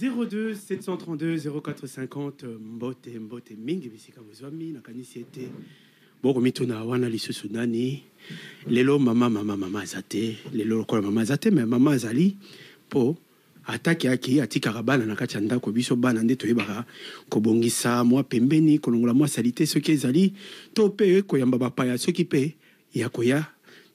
02 732 0450. Mbote, mbote mingi bisika bozwami. Nakanisi ete bokomituna wana lisusu nani lelo. Mama, mama, mama aza te lelo. Lokola mama aza te, mais mama azali, mpo ataki akei, atikaka bana na kati ya ndako. Biso bana nde toyebaka kobongisa mwa pembeni, kolongola mwa saleté soki ezali, to mpe koyamba bapaya soki mpe ya koya.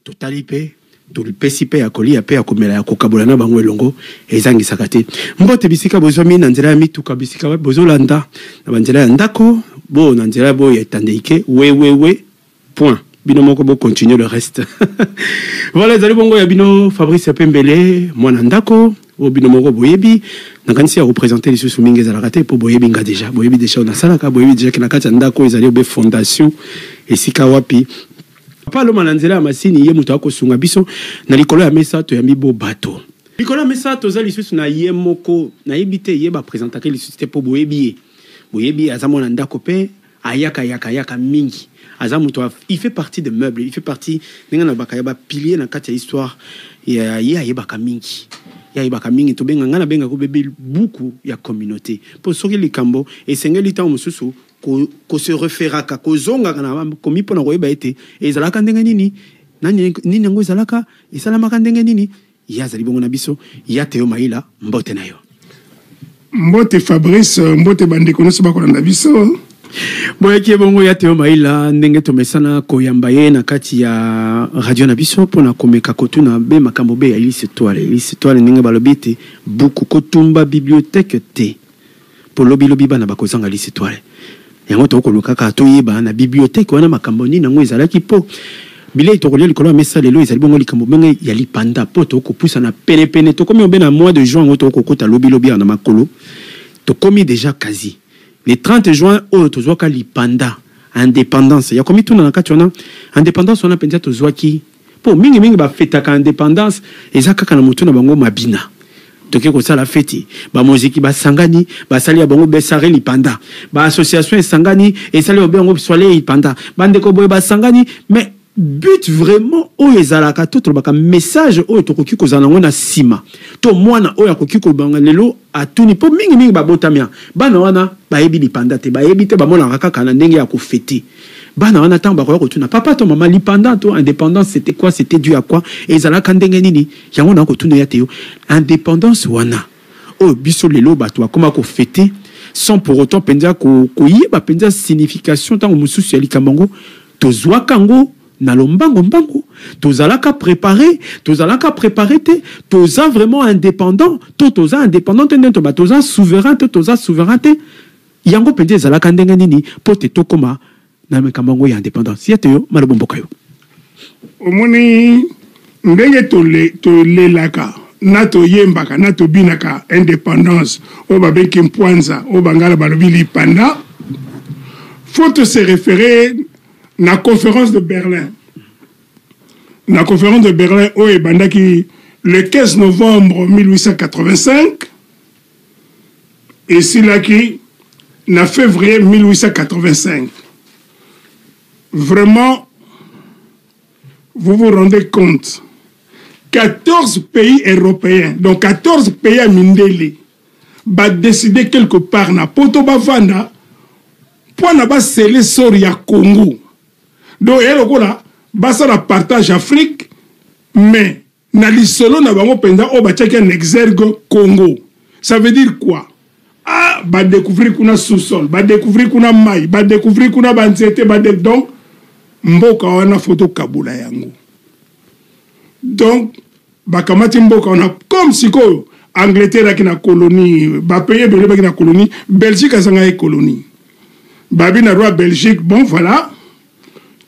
Totali mpe tolipesi mpe ya kolia mpe ya komela, ya kokabola na bango elongo, ezangisaka te. Mbote bisika bozwami na nzela ya mituka, bisika bozolanda na banzela ya ndako, bo na nzela boyo ya etandeike wewewe point. Bino moko bocontinue le reste. Voilà, ezali bongo ya bino Fabrice Pembele, mwana ndako oyo bino moko boyebi. Nakanisi ya koprésente lisusu mingi ezalaka te, mpo boyebi nga déjà, boyebi déjà oyo nasalaka, boyebi déjà ke na kati ya ndako ezali obe fondation esika wapi Papa Aloma na nzela ya masini, ye moto akosunga biso na likolo ya mesa. Toyambi bo bato likolo ya mesa, toza lisusu na ye moko. Nayebi te ye baprésentaka lisusu te, mpo boyebi ye, boyebi ye. Aza mwana ndako mpe ayaka yaka yaka mingi. Aza moto, il fait partie de meuble, il fait partie, ndenge nalobaka, ya bapilier na kati ya histoire. Ye ayebaka mingi, ye ayebaka mingi. Tobenga, ngai nabengaka bebe buku ya communauté, mpo soki likambo esengeli, ntango mosusu kose référaka, kozongaka na komi mpona koyeba ete ezalaka ndenge nini, nani, nini yango ezalaka, esalamaka ndenge nini. Ye azali bongo na biso, ya Teo Maila. Mbote na yo. Mbote Fabrice, mbote bandeko nyonso bakolanda biso. Boyaki ye bongo ya Teo Maila, ndenge tomesana koyamba ye na kati ya radio na biso mpona komeka kotuna be makambo be ya Lisetoile. Lisetoile, ndenge balobi ete buku kotumba bibliothèque te, mpo lobilobi bana bakozanga lisetoile. Yango tokoluka kaka toyeba na bibliothèque wana makambo nini yango ezalaki, mpo bilei tokolia likolo ya mesa lelo ezali bongo likambo ndenge ya lipanda, mpo tokopusana penepene. Tokomi obe na mois de juin, yango tokokota lobilobi awa na makolo. Tokomi déjà quasi le 30 juin oyo tozwaka lipanda, indépendance. Ya komituna na kati wana, indépendance wana mpenza tozwaki? Mpo mingimingi bafetaka indépendance, eza kaka na motu na bango mabina. Toke kosala feti, bamoziki basangani, basali ya bango besare lipanda, baassociation esangani, esali obe yango soirée lipanda, bandeko boye basangani. Mais but vraiment oyo ezalaka, to tolobaka message oyo tokoki kozala nango na nsima, to mwana oyo akoki kobanga lelo atuni, mpo mingimingi babotami bana wana bayebi lipanda te, bayebi te, bamonaka kaka na ndenge ya kofete. Bana wana, ntango bakoya kotuna papa to mama lipanda to indépendance, c'était quoi, c'était dû à quoi, ezalaka ndenge nini, yango na kotuna ya te yo, indépendance wana oyo biso lelo bato bakóma kofete sans pour autant mpenza koyeba mpenza signification ntango mosusu ya likambo yango, tozwaka yango na lombango mbango, tozalaka préparé, tozalaka préparé te, toza vraiment indépendant to toza indépendant te, ndenge toba toza souverain te, toza souverain te, yango mpenza ezalaka ndenge nini mpo te tokóma na makambo yango ya indépendance? Ye te yo maloba mboka yo. Omoni ndenge tolelaka na toyembaka na tobinaka indépendance oyo babengi mpwanza, oyo bangala balobi lipanda, faut se référer na conférence de Berlin. Na conférence de Berlin oyo ebandaki le 15 novembre 1885, esilaki na février 1885. Vraiment, vous vous rendez compte, 14 pays européens, donc 14 pays ya mindele, badécider quelque part na poto bavanda mpo na basele sort ya Congo. Donc eya lokola basala partage Afrique, mais na lisolo na bango mpenza oyo batiaki en exergue Congo. Ça veut dire quoi? Ah, badécouvrir kuna sous-sol, badécouvrir kuna mai, badécouvrir kuna banzete bade. Donc mboka wana faut tokabola yango. Donc bakamati mboka wana comme sikoyo Angleterre aki na colonie, bapays ebele baki na colonie, Belgique azanga ye colonie. Babi na roi Belgique: bon voilà,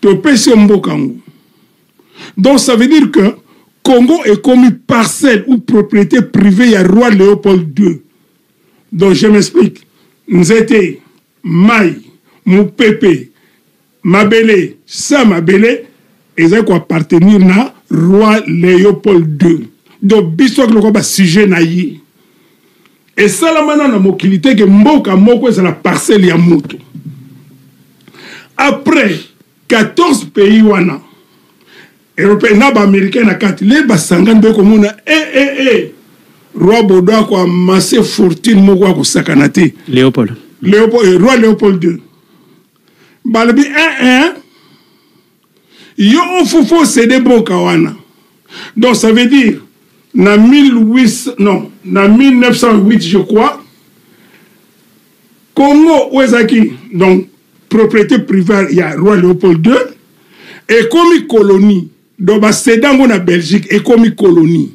topesi yo mboka yango. Donc ça veut dire que Congo ekomi parcelle ou propriété privée ya roi Léopold II. Donc je m'explique: nzete, mai, mopepe, mabele, sa mabele ezali koappartenir na roi Léopold II. Donc biso aki lokola basujet na ye. Esalama na mokili te ke mboka moko ezala parcelle ya moto. Après 14 pays wana européen na baaméricain na kati le basangani, boye komona e e e Roi Baudouin akoamasse fortune moko ya kosakana te. Léopold. Léopold, roi Léopold II. Balobi 1-1, yo ofufu osede mboka wana. Donc ça veut dire, na 1800, non, na 1908 je crois, Congo oyo ezalaki donc propriété privée ya roi Léopold II ekomi colonie. Donc baseda yango na Belgique, ekomi colonie.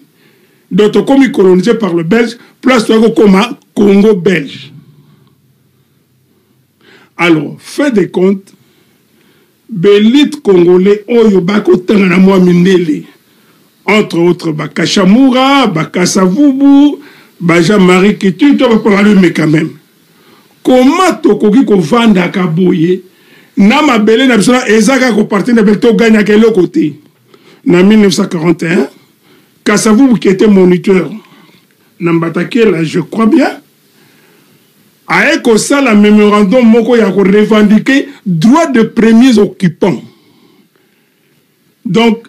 Donc tokomi colonisé par le Belge, place toyaki kokoma Congo belge. Alors, fait de compte, belite congolais oyo bakotanga na mwa mindele, entre autres bakashamura, bakasavubu, ba Jean-Marie Kitu, to bakola mais quand même. Comment tokoki kovandaka boye na mabele na biso eza kaka kopartir na bele, toganyaka eloko te. Na 1941, Kasavubu qui était moniteur na Mbatakela, je crois bien, aye kosala mémorandum moko ya korevendiquer droit de premiers occupants. Donc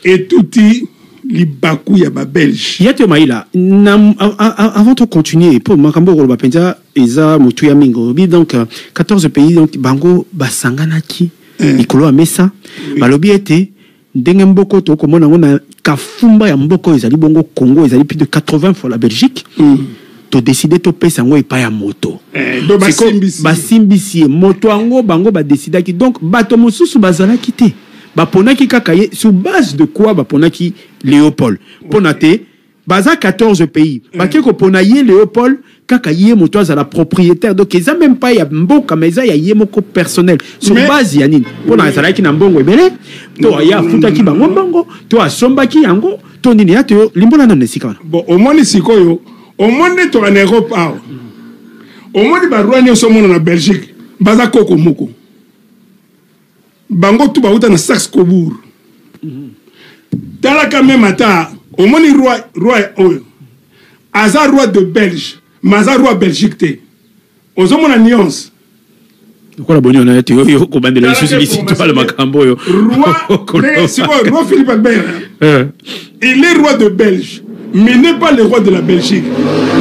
etuti libaku ya babelge. Ya te Maïla, avant de continuer, pour makambo koloba mpenza eza motu ya mingi olobi, donc 14 pays, donc bango basanganaki likolo ya mesa, balobi ete ndenge mboko tokomona yango na kafumba ya mboka oyo ezali bongo Congo, ezali plus de 80 fois la Belgique, todécider topesa yango epai ya moto. Donc basimbisi. Basimbisi ye moto yango, bango badécidaki. Donc bato mosusu bazalaki te, baponaki kaka ye. Sur base de quoi baponaki Léopold? Mpona te baza 14 pays, bake kopona ye Léopold, kaka ye moto azala propriétaire. Donc eza même pas ya mboka, mais eza ya ye moko personnel. Sur base ya nini? Mpona azalaki na mbongo ebele, to ye afutaki bango mbongo, to asombaki yango, to nini? Ya to limbola nano esika wana. Bon, omoni sikoyo, omoni nde toka na Europe awa, omoni baroi nyonso omona na Belgique baza koko moko, bango tu bauta na Saxe Cobourg. Talaka même ata omoni roi oyo aza roi de Belge, mais aza roi Belgique te. Ozomona nuance? Lokola boni wana ete oyo kobandela lisusu lisitwale makambo oyo. Roi sikoyo, roi Philippe Albert, il est roi de Belge mais n'est pas le roi de la Belgique.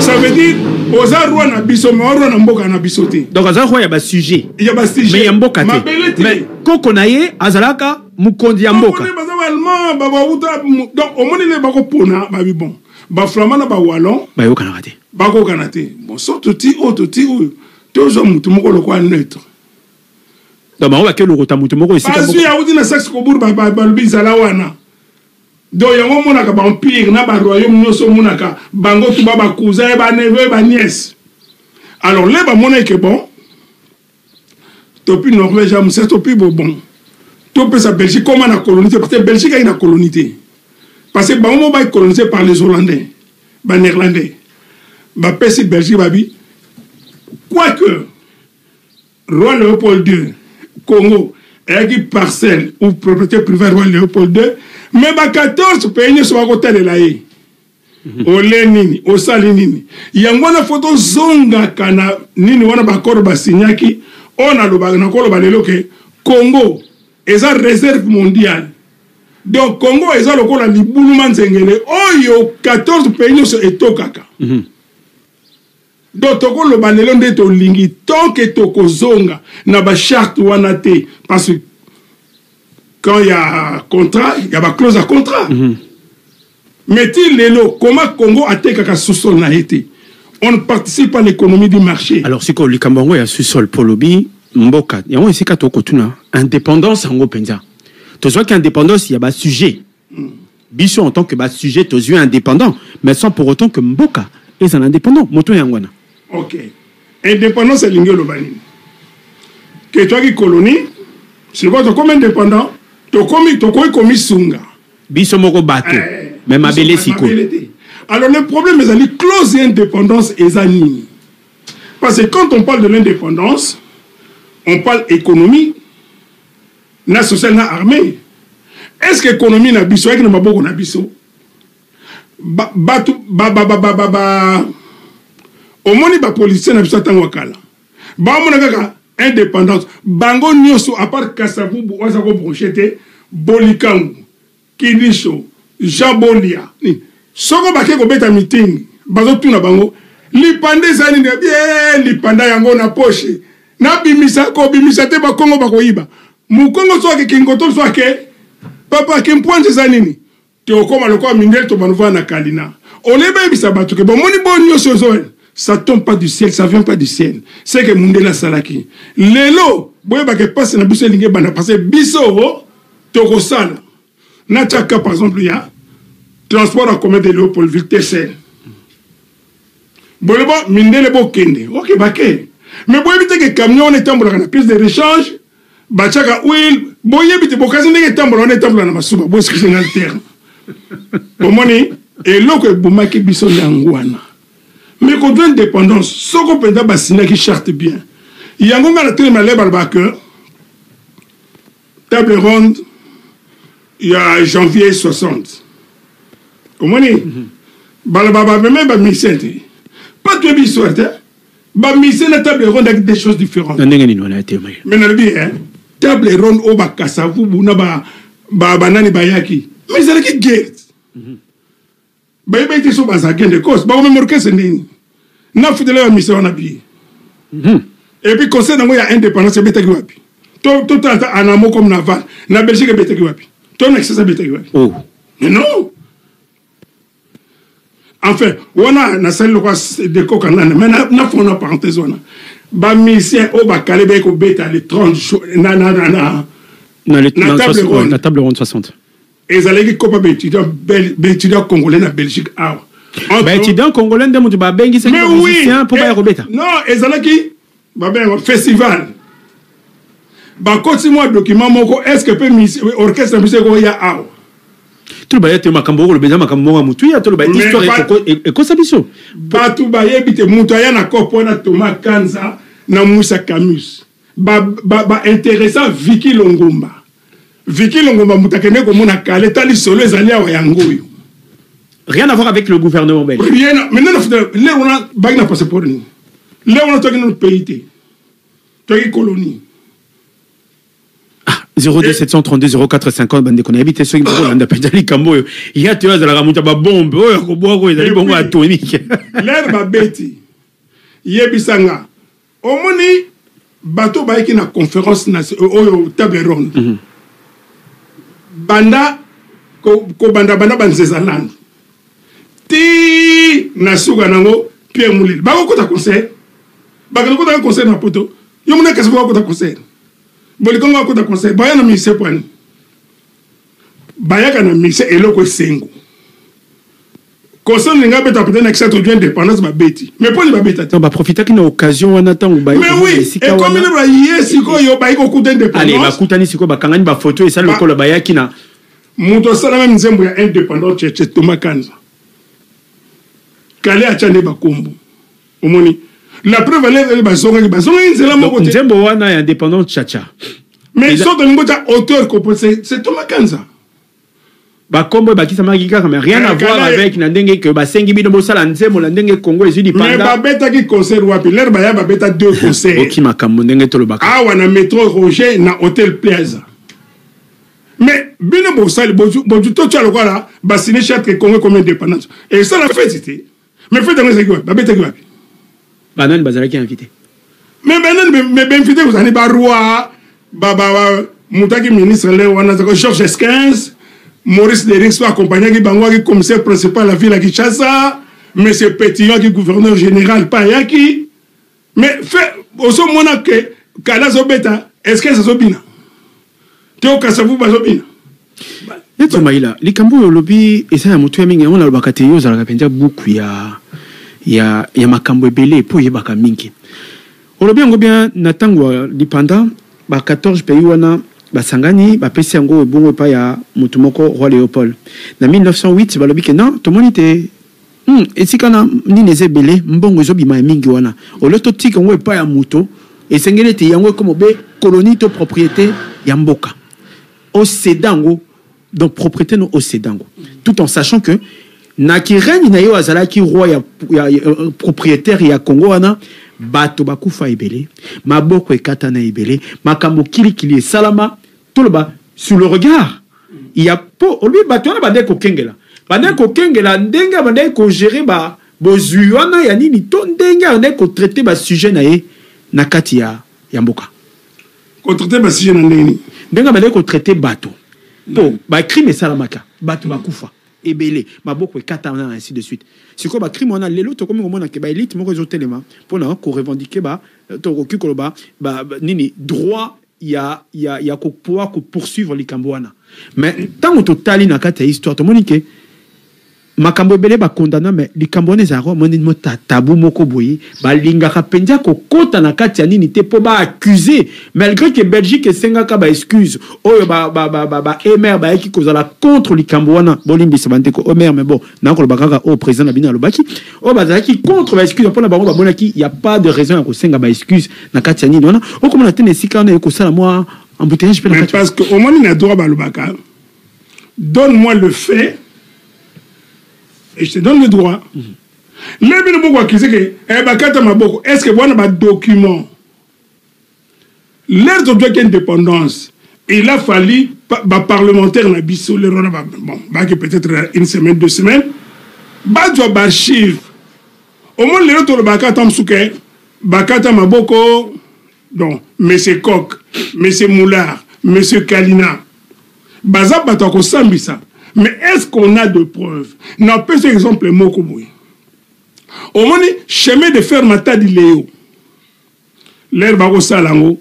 Ça veut dire oza roi na biso, mais roi na mboka na biso te. Donc aza roi ya basujet. Ya basujet. Mais ya mboka te. Mabele te. Mais koko na ye azalaka mokonzi ya mboka. Baza baallemand, babauta. Donc omoni nde bakopona babi, bon, baflamand na bawallon bayokanaka te. Bakokana te. Bon, so toti oyo, toti oyo, tozwa motu moko lokola neutre. Donc bango bake lokota motu moko esika. Bazwi, awuti na Saxe Cobourg, balobi zala wana. Donc yango omonaka baempire na baroyaume nyonso, omonaka bango tu ba bacousin, baneveu, banièce. Alors le bamona eke bon, topi Norvège ya mosa, topi bo, bon, topesa Belgique koma na colonie te, parce que Belgique ayi na colonie te, parce que bango mo bai colonisé par les Hollandais, banéerlandais. Bapesi Belgique, babi quoique roi Léopold II, Congo eyaki parcelle ou propriété privée roi Léopold II, mais ba 14 pays nyonso bakotalela ye ole nini, osali nini. Yango wana fo tozongaka na nini wana, baaccord basignaki oyo. Nalobaka, nakoloba lelo ke Congo eza réserve mondiale. Donc Congo eza lokola libuluma nzengele oyo 14 pays nyonso etokaka. Donc tokoloba lelo nde tolingi, tant que tokozonga na bacharte wana te, parce que quand il y a contrat, il y a baclause ya contrat. Mais ti lelo, comment Congo atekaka sous-sol na ye te? On ne participe pas à l'économie du marché. Alors sikoyo likambo yango ya sous-sol, po lobi mboka yango esika tokotuna indépendance yango mpenza, tozwaki indépendance ya basujet, biso en tant que basujet tozwi indépendant, mais sans pour autant que mboka ezala indépendant. Moto yango wana. Ok, indépendance elingi oloba nini? Ke twaki colonie, sikoyo tokomi indépendant, tokomi tokoki komisunga. Biso moko bato. Mais mabele sikoyo? Mabele te. Alors le problème ezali clause ya indépendance eza nini? Parce que quand on parle de l'indépendance, on parle économie na social na armée. Est ce que économie na biso ayaki na maboko na biso? Bato ba, ba, ba, ba, ba, ba, omoni bapoliticien na biso ntango ya kala, baomona kaka indépendance, bango nyonso à part Kasavubu oyo aza kobranche te, Bolikangu, Kilisho, Jean Bolia. Soko bake kobeta meeting, bazotuna bango lipanda eza nini? Bien, lipanda yango na poche nabimisa, kobimisa te, bakongo bakoyiba. Mokongo so ake kingoto, so ake papa kimpwanza eza nini? Tokoma lokola mindele, tobanova na kalina. Olie bayebisa bato ke bomoni bo nyonso ezo, ça tombe pas du ciel, ça vient pas du ciel. C'est que mundele asalaki. Lelo boyebaka epasi na biso elingi ebanda, parce que biso tokosala. Natiaka par exemple ya transport en commun de Léopoldville, TCL. Boloba mindele bokende, ok, bake, mais boyebi te ke camion wana etambolaka na pièce de rechange, batiaka huile. Boyebi te, bokasi ndenge etambola wana, etambola na masuba. Bo excuse nga le terme. Bomoni eloko ebomaki biso nde yango wana. Mais kozwa indépendance, soko mpenza basignaki charte bien, yango nga na telema le balobaka ke table ronde ya janvier 60, omoni, baloba bameme bamusicien te. Pas toyebi histoire te. Bamusicien na table ronde avec des choses différentes. Na ndenge nini wana ya tema? Mais nalobi, hein, table ronde oyo bakasavubu na banani bayaki, mais ezalaki guerre. Bayebaki te so bazalaki nde cause bakomema orchestre ndeni nafutela bamusicien wana billet. Et puis concert yango ya indépendance ebetaki wapi? Totala ata anamo comme naval na Belgique ebetaki wapi, to na Kisasa ebetaki wapi? Oh. Mais non, enfin wana nasali lokwa dekoka nana, mais nafona parenthèse wana. Bamusicien oyo bakale bayaki kobeta le 30 na na table ronde. Na table ronde 60. Ezalaki kopa baétudiant, baétudiant congolais na Belgique awa. Baétudiant congolais nde moto babengisaki bamusicien mpo baya kobeta? Non, ezalaki babenga festival. Bakoti mwa document moko, est ce que mpe orchestre na biso ekoya awa? Toloba ye te, makambo okoloba eza makambo moko ya motu ya toloba histoire ekosa biso. Bato bayebi te. Moto aya na kopo wana, Thomas Kanza na Musa Camus, baintéressant Viki Longomba. Viki Longomba moto akende komona kale tali solo ezali awa, yango oyo. Rien à voir avec le gouvernement belge. Rien. Maintenant lelo wana baki na passeport nini? Lelo wana toaki nano pays te, toaki colonie. Ah, 02 732 04 50. Bandeko, nayebi te soki bokolanda mpenza likambo oyo. Ya te, oyo azalaka moto ya babombe oyo akobwaka oyo ezali bongo atomique. Lere babeti, yebisanga, omoni bato bayaki na conférence oyo, table ronde, banda kobanda banda banzeza landu ti na suka nango Pierre Mulele, bakokota concert, bakende kotaka concert na poto. Yo mona kasi bakokota concert, bolikongo akota concert, baya na mise pwani, bayaka na mise eloko esengo. Concert ndenge abeta peut-être na kisasa, tozwi indépendance, babeti, mais mponi babeta te? Baprofitaki na occasion wana ntango. Mais oui, ekomi nde baye sikoyo, bayi kokuta indépendance. Bakutani sikoyo, bakangani bafoto, esali lokola bayaki na Moto asala meme nzembo ya indépendance cheche, Thomas Kanza. Kale atya nde bakombo. Omoni la preuve, ale bazongaki, bazongaki nzela moko te. Nzembo wana ya indépendance chacha. Mais so tolingi otya auteur compositeur, c'est Thomas Kanza. Bakombo ebakisamaki kaka, mais rien à voir avec na ndenge ke basengi bino bosala nzembo na ndenge Congo ezwi lipanda. Mais babetaki concert wapi? Lere baya, babeta deux concerts. Oki makambo ndenge tolobaka. Awa na métro Roger, na Hotel Plaza. Mais bino bosali bozu totya lokola basine charte, Congo comme indépendance, esala feti te. Mais feti yango ezalaki wapi? Babetaki wapi? Banani bazalaki invité? Mais banani? Mais bainvité kozali baroi, moto aki ministre le wana azalaka Georges 15, Maurice Derix oyo accompagnaki bango, aki commissaire principal ya ville ya Kinshasa, monsieur Pétillon aki gouverneur général mpe ayaki. Mais fe ozomona ke kala azobeta, est ce que azobina te? Okasavu bazobina. Neti Mayila, likambo oyo olobi eza ya motuya mingi. Yango nalobaka te, yo ozalaka mpenza buku ya makambo ebele mpo oyebaka mingi. Olobi yango bien, na ntango ya lipanda, ba 14 pays wana basangani, bapesi yango ebongo epai ya motu moko, roi Léopold, na 1908. Balobi ke non, tomoni te, esika na nini eza ebele, mbongo ezobima ya mingi wana, olio totika yango epai ya moto, esengeli ete yango ekoma be colonie to propriété ya mboka. Océda yango, donc propriété no océda yango, tout en sachant que na kirègne na ye oyo azalaki roi ya propriétaire ya Congo wana, bato bakufa ebele, maboko ekatana ebele, makambo kilikili esalama. Toloba sur le regard ya po olobi bato wana bande kokengela. Bandaki kokengela ndenge abandaki kogérer ba bozwi wana ya nini to ndenge abandaki kotraiter basujet na ye na kati ya mboka. Kotraiter basujet na ndenge nini? Ndenge abandaki kotraiter bato, mpo bacrime esalamaka, bato bakufa ebele, maboko ekatana, ainsi de suite. Sikoyo bacrime wana, lelo tokomi komona ke baélite moko ezotelema mpona korevendiquer ba, tokoki koloba nini, droit ya kopouvoir kopoursuivre likambo wana. Mais ntango totali na kati ya histoire, tomoni ke makambo ebele bakondana, mais likambo wana ezalaka omoni mo tabu moko boye, balingaka mpenza kokɔta na kati ya nini te mpo baaccuse, malgré que Belgique esengaka baexcuse oyo ba MR bayaki kozala contre likambo wana. Bolimbisa bandeko MR, mais bon, nakoloba kaka oyo président na bino alobaki, oyo bazalaki contre baexcuse mpona bango bamonaki ya pas de raison ya kosenga baexcuse na kati ya nini wana. Okomona te na esika wana ekosala mwa embouteillage mpe na kati? Parce que omoni, na droit balobaka: "Donne-moi le fait et je te donne le droit." Le bino boko accuser ke bakata maboko, est ce que bwana badocument? L'heure tozwaki indépendance, il a fallu baparlementaire na biso, lero wana, bon, baki peut-être une semaine, 2 semaines, bazwa baarchive. Omoni, lelo tolobaka ata mosusu ke bakata maboko, donc monsieur Coq, monsieur Moulard, monsieur Kalina, baza bato ya kosambisa, mais est-ce qu'on a de preuves? Napesi exemple moko boye. Omoni chemin de fer Matadi Leo, l'heure bakosala yango,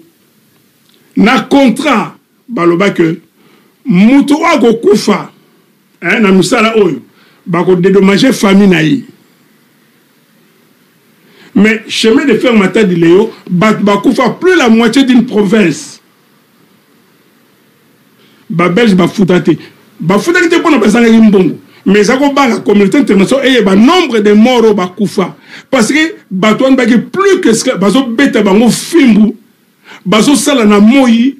na contrat baloba ke moto oyo akokufa na misala oyo, bakodédommager famille na ye. Mais chemin de fer Matadi Leo, bato bakufa, plus la moitié d'une province. Babelge bafuta te, bafutaki te mpona bazangaki mbongo, mais eza kobanga communauté internationale eyeba nombre de morts oyo bakufa, parce que bato wana baki plus que bazobeta bango fimbu, bazosala na moi,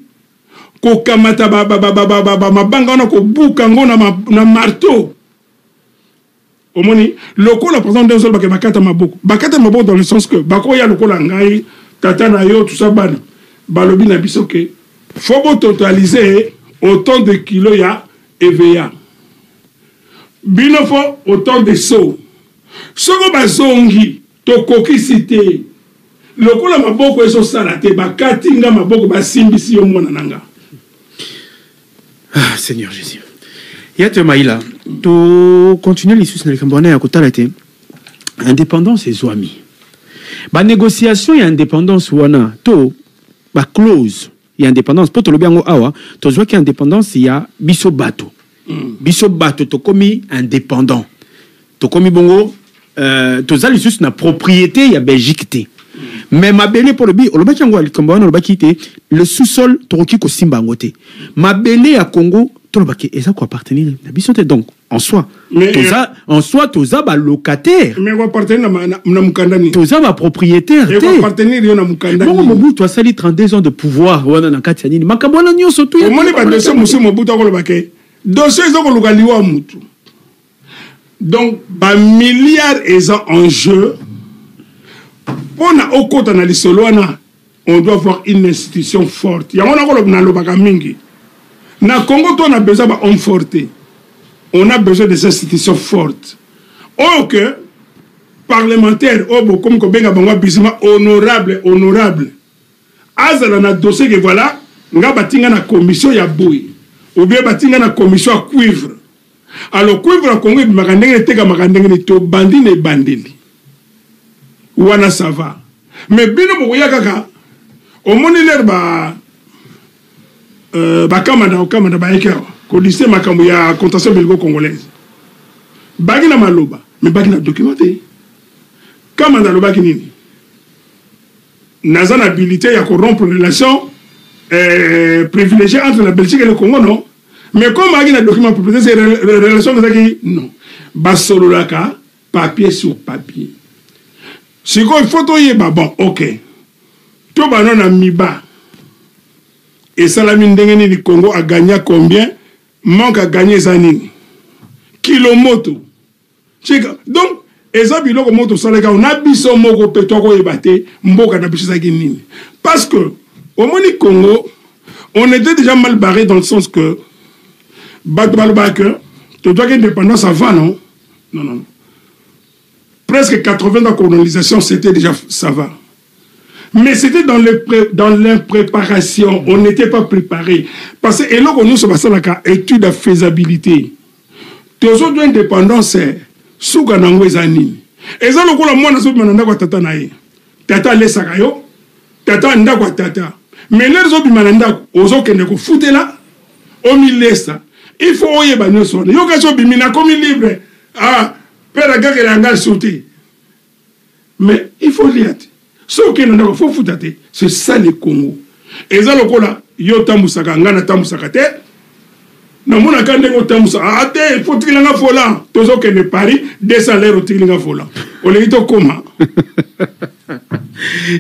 kokamata mabanga wana, kobuka yango na marteau. Omoni, lokola par exemple ndenge ozolobaka bakata maboko, bakata maboko dans le sens que bakoya lokola ngai, tata na yo, tout ça, bana balobi na biso ke faut bototaliser autant de kilo ya hévéa, bino faut autant de seau. Soko bazongi, tokokisi te, lokola maboko ezosala te, bakati nga maboko, basimbisi yo mwana na nga. Ah, Seigneur Jésus! Ya te maila, tocontinue lisusu na likambo wana ya kotala te indépendance ezwami, banégociation ya indépendance wana to baclause ya indépendance, mpo tolobi yango awa, tozwaki indépendance ya biso bato. Biso bato tokomi indépendant, tokomi bongo toza lisusu na propriété ya Belgique te. Mais mabele, mpo olobi, olobaki yango, likambo wana olobaki te, le sous-sol tokoki kosimba yango te. Mabele ya Congo, tolobaki eza koappartenir na biso te. Donc en soi, toza, en soi toza balocataire. Mais koappartenir na mokanda nini? Toza bapropriétaire te. Ekoappartenir yo na mokanda? Bongo Mobutu asali 32 ans de pouvoir wana na kati ya nini, makambo wana nyonso tu? Omoni, badossier mosusu, Mobutu akoloba ke dossier eza koluka liwa mutu. Donc bamilliard eza en jeu. Mpona okota na lisolo wana, on doit avoir une institution forte. Yango nakoloba, nalobaka mingi, na Congo to na besoin bahomme fort te, on a besoin des institutions fortes oyo ke parlementaire oyo bokomi kobenga bango abusivement honorable, honorable azala na dossier ke voilà, nga batinga na commission ya boye ou bien batinga na commission ya cuivre. Alors cuivre ya Congo ebimaka ndenge, etekamaka ndenge nini, tobandi na ebandeli wana, ça va. Mais bino bokoya kaka, omoni, l'heure ba bakamanda okamanda bayeki awa kodiscuter makambo ya contentieux belgo congolaise, baki na maloba, mais baki na document te. Kamanda alobaki nini? Naza na habilité ya korompre relation privilégiée entre la Belgique et le Congo, non? Mais comme ayaki na document, peut-être relation ezalaki non, basololaka papier sur papier. Sikoyo il faut toyeba, bon, ok, to bano na miba esalami ndenge nini, Congo agagna combien, manque à gagner eza nini, kilo moto chika. Donc eza biloko moko tosalaki awa na biso moko mpe tokoyeba te mboka na biso ezalaki nini, parce que omoni, Congo, on était déjà mal barré dans le sens que bato balobaka que Tozwaki indépendance avant, non? Non, non. Presque 80 ans colonisation, c'était déjà ça va. Mais c'était dans le dans l'impréparation, on n'était pas préparé. Parce que eloko nyonso basalaka étude ya faisabilité. Tozozwa indépendance, suka nango eza nini? Eza lokola mwana azobima na ndako ya tata na ye. Tata alesaka yo, tata ndako ya tata. Mais lelo ozobima na ndako, ozokende kofutela, omilesa. Il faut oyeba nyonso wana. Yo kasi obimi, nakomi libre. Ah, père agakela ya ngai sote. Mais il faut lia te. Soki okende na ndako, faut futa te. C'est ça le Congo. Eza lokola yo otambusaka, ngai natambusaka te. Namonaka ndenge otambusa. Ah te, il faut otikela nga volant. Tozokende Paris, 200 lere otikeli nga volant. Olingi tokoma.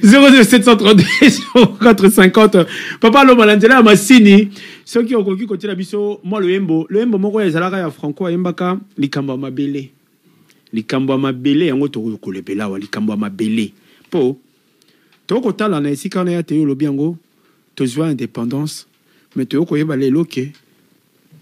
02732 0450. Papa Loma na nzela ya masini, soki okoki kotiela biso mwa loyembo, loyembo moko ezalaka ya Franco ayembaka likambo ya mabele. Likambo ya mabele yango tokoki kolobela awa, likambo ya mabele. Po tokotala na esika wana ya te olobi yango, tozwa indépendance, mais toyoko koyeba lelo ke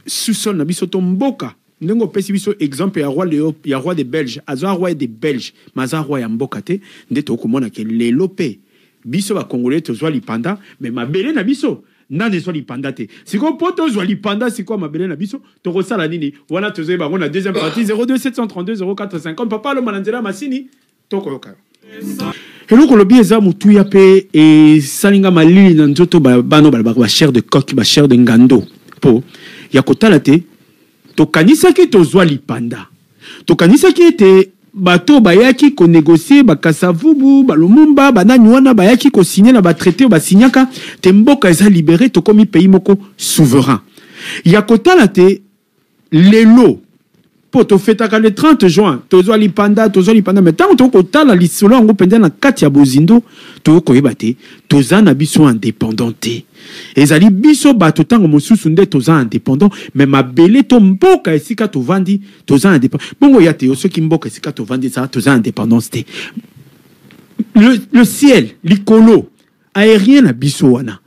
sous-sol na biso to mboka, ndenge opesi biso exemple ya roi Leo, ya roi des Belges, aza roi des Belges, mais aza roi ya mboka te, nde tokomona ke lelo pe biso ba Congolais tozwa lipanda, mais mabele na biso nani ezwa lipanda te. Sikoyo po tozwa lipanda sikoyo mabele na biso tokosala nini? Wana tozoyeba yango na deuxième partie. 02 732 04 50. Papa Loma na nzela ya masini, tokoyoka eloko olobi eza motuya mpe esalinga malili na nzoto. Bana balobaka ba chair de coq, ba chair de ngando, po ya kotala te. Tokanisaki tozwa lipanda, tokanisaki ete bato bayaki konégocier, bakasavubu, balumumba, banani wana bayaki kosigner na batraité oyo basignaka te, mboka eza libéré, tokomi pays moko souverain. Ya kotala te lelo mpo tofetaka le 30 juin, tozwa lipanda, tozwa lipanda, mais ntango tokotala lisolo yango mpenza na kati ya bozindo, tokoyeba te toza na biso indépendant te. Ezali biso bato ntango mosusu nde toza indépendant, mais mabele to mboka esika tovandi toza indépendant bongo ya te. Yo soki mboka esika tovandi eza toza indépendance te, le ciel, likolo aérien na biso wana